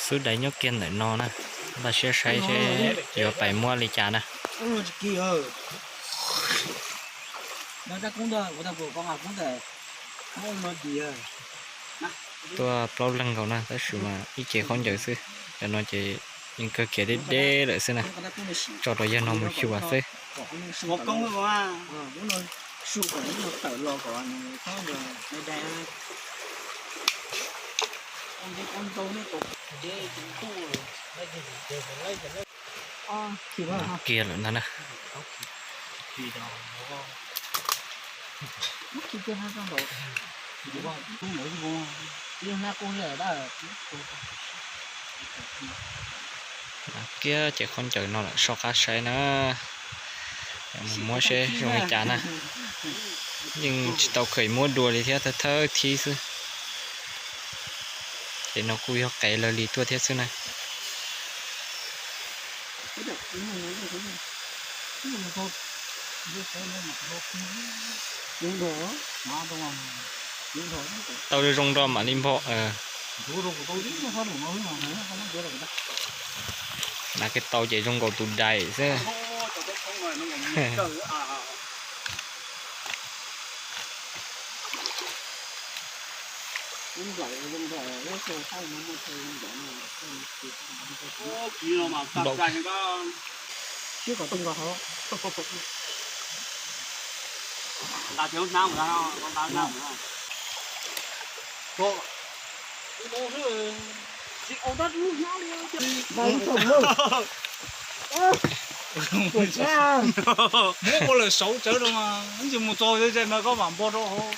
Xub dais nyob kiag ntawm no na, npaj siab saib seb yuav pais muab li cas na. Tuaj plaub leeg nkaus na, tab sis mas ib ce khaub ncaws xwb. Cov no ces yeej kawg kiag deb deb lawm xwb na, tso rau yawg no mus xyuas xwb. Kiag lawm ntag na. Kiag ces khaub ncaws no lawm, soj qab saib na. Mus muab seb zoo li cas na. Yeej tsis tau kheev muab dua li thiab, thawj thawj thib xwb. Ces no kuj yog qev lawg li tuaj thiab xwb na. Tau zoo nrog mam li npog. Hnav kiag tau ces zoo nkaus tus dais xwb. Muab ua lawm saud tsawv rau mas ib ntsis mus txog no koj mam npog rau hauv.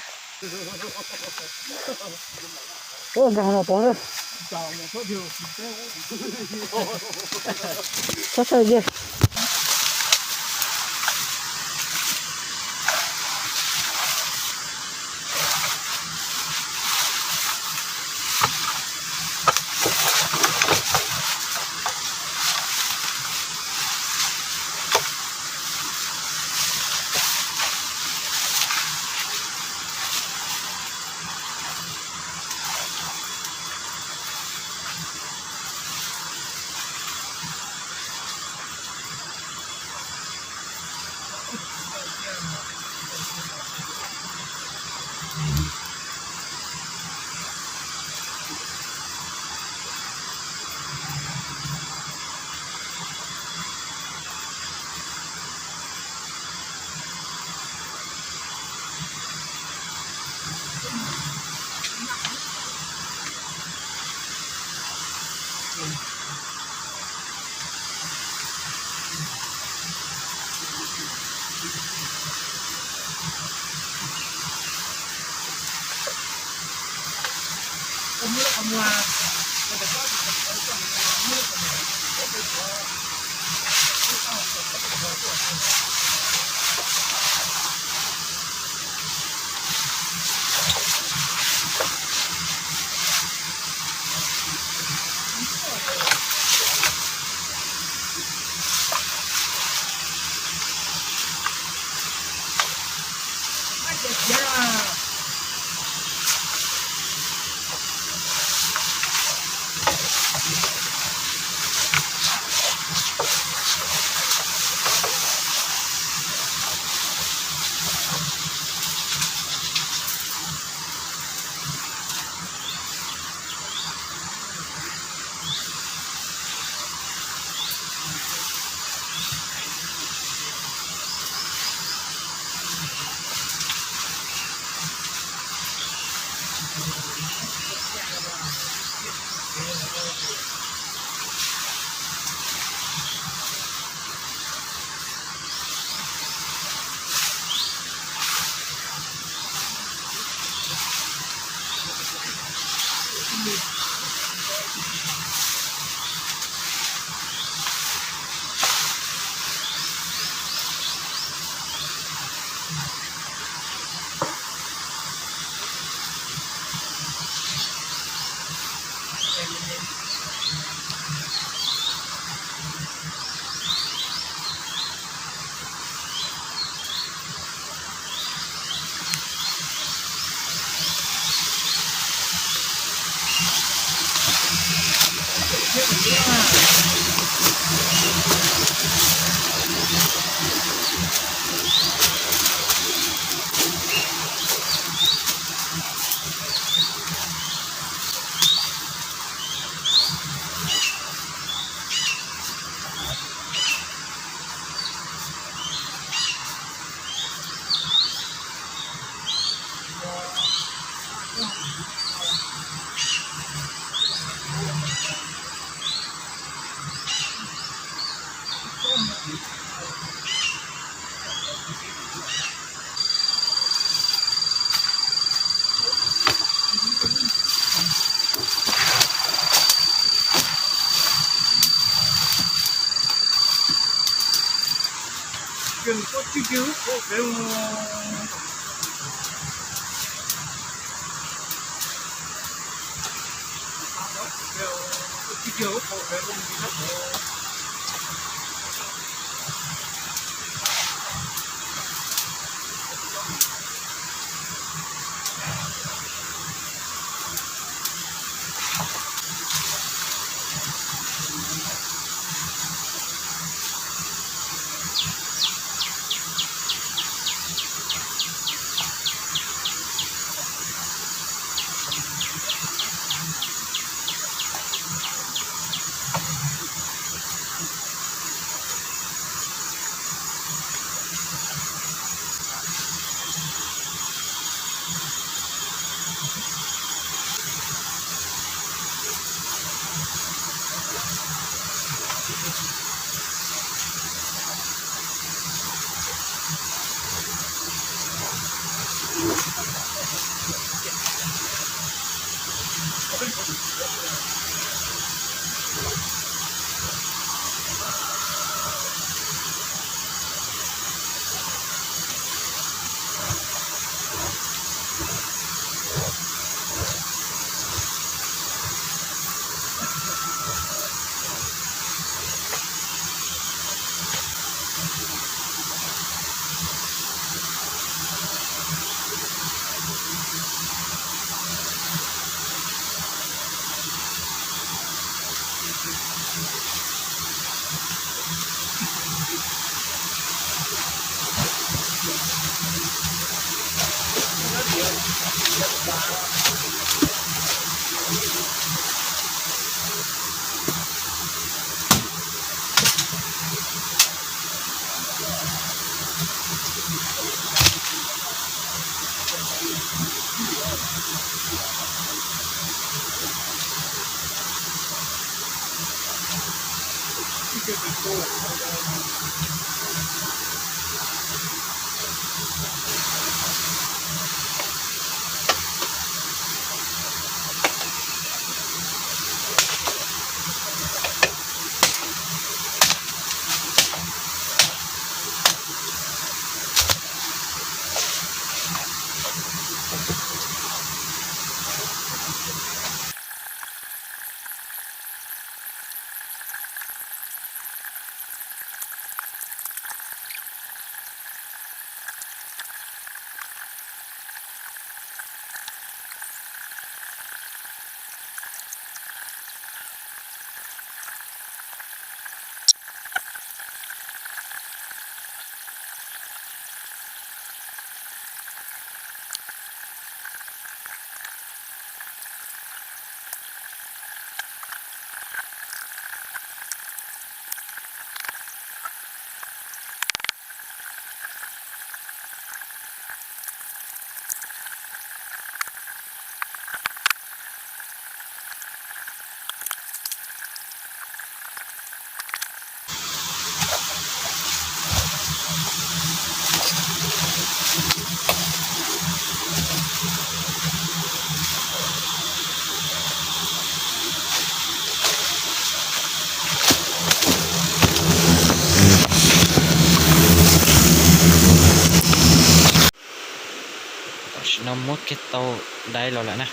Tam sim no muab kiag tau daiv los lawm na.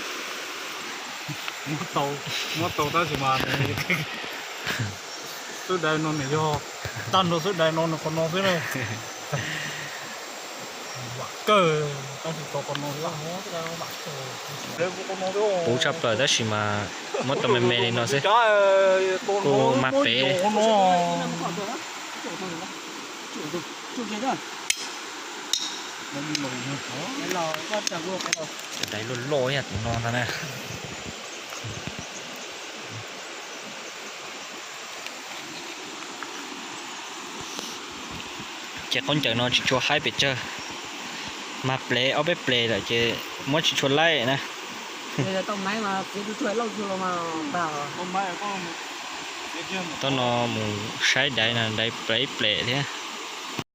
Muab tau, muab tau tab sis mas xub daiv no nws yog tag nrho xub daiv no nws qhov no xwb na. Vam kawg, tab sis tau qhov no xwb. Puv tshaj plaws tab sis mas muab tau me me li no xwb. Kuj mag pem. Cov daiv loj loj yog tus no ntag na. Ces qaub ncaws no tsis tshua haib pes tsawg, mag plev ob peb ples lawm ces muab tsis tshua laib na. Thaum no mus saib daiv no daiv plev plev thiab.